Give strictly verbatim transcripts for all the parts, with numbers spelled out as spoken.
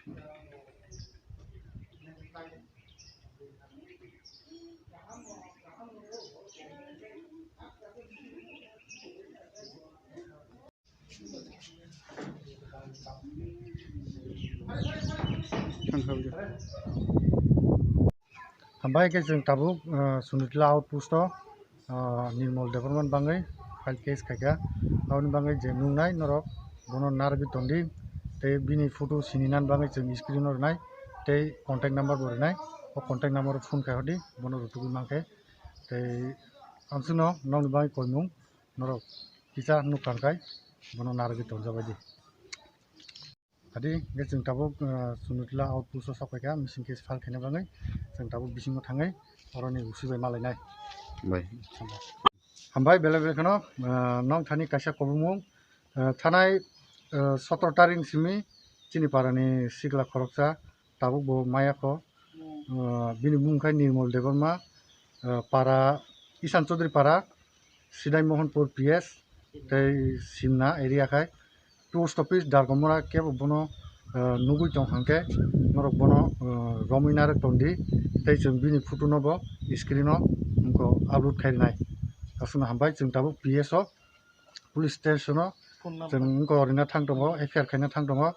Hambai khe chwng tabuk, ah, Sunitla outpost o, ah, Nirmal Debbarma ni bagwi file case khaikha. Aboni bagwi je nuknai norok bono narwgwi tondi. Tei bini photo sini nani bagwi chwng screen o rwnai tei contact number bo rwnai. O contact number o phone khai hodi bono rutugwi mankhe. Tei amswkno nokni bagwi koimung norok kisa nuk tangkhai bono narwgwi tonjabaidi. Adi hwnkhe chwng tabuk, ah, Sunitla outpost o sok paikha, missing case file khaina bagwi chwng tabuk bisingo thangwi oroni O C bai malainai. Bai. Hambai belai belai kheno, ah, nong thani kaisa kobongmung, ah, thanai, ah, sotoro tarik simi chini parani sikla khoroksa tabuk bo maya kho. Ah, bini bumung khai Nirmal Debbarma, ah, para Isan Chaudhary para, Sidai Mohanpur P S, tei Simna area khai post office Dargomora kebo bono, ah, nugwi tong hangkhe norok bono, ah, romwi narwk tondi tei chwng bini photo no bo screen o wngkho upload khai rwnai. Aswkno hambai chwng tabuk P S o police station o chwng wngkho rina thang tongo, F I R khaina thang tongo.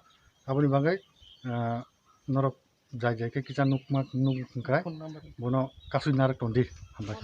Aboni bagwi, ah, norok jai jai khe kisa nukma nuk hwnkhe bono kasui narwk tondi. Hambai.